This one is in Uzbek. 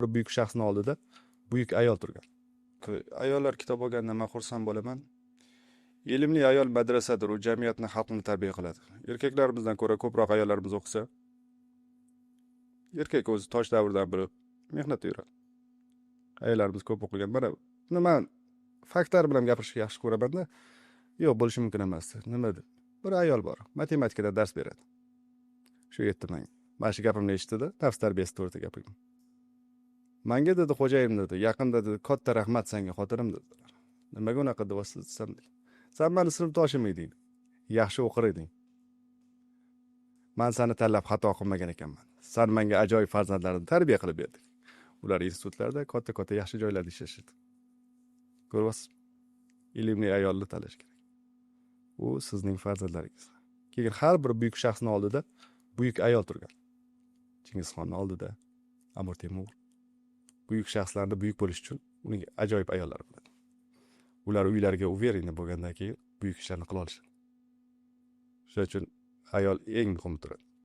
Bir buyuk shaxsni oldida buyuk ayol turgan. Ayollar kitob olganda man xursand bo'laman. Ilmli ayol madrasadir, u jamiyatni, xalqni tarbiya qiladi. Erkaklarimizdan ko'ra ko'proq ayollarimiz o'qisa, erkak o'zi tosh davridan beri mehnatda yuradi. Ayollarimiz ko'p o'qigan. Mana buni man faktlar bilan gapirishni yaxshi ko'ramanda. Yo'q, bo'lishi mumkin emas. Nima deb? Bir ayol bor, matematikadan dars beradi. Shu aytdi menga. Mana shu gapimni eshitdida, nafs tarbiyasi to'g'risida gapirdim. Manga dedi, xo'jayinim dedi, yaqinda dedi, katta rahmat senga, xotinim dedilar. Nimaga unaqa deyapsiz desam, sen mani sinfdoshim eding, yaxshi o'qir eding. Man seni tanlab xato qilmagan ekanman. San menga ajoyib farzandlarni tarbiya qilib berding. Ular institutlarda katta-katta yaxshi joylarda ishlashadi. Ko'ryapsiz? Ilmli ayolni tanlash kerak. U sizning farzandlaringiz. Keyin har bir buyuk shaxsni oldida buyuk ayol turgan. Chingizxonni oldida Amir Temur. Buyuk shaxslarni buyuk bo'lish uchun uning ajoyib ayollari bo'ladi. Ular uylariga уверенный bo'lgandan keyin buyuk ishlarni qila olishadi. Shuning uchun ayol eng muhim turadi.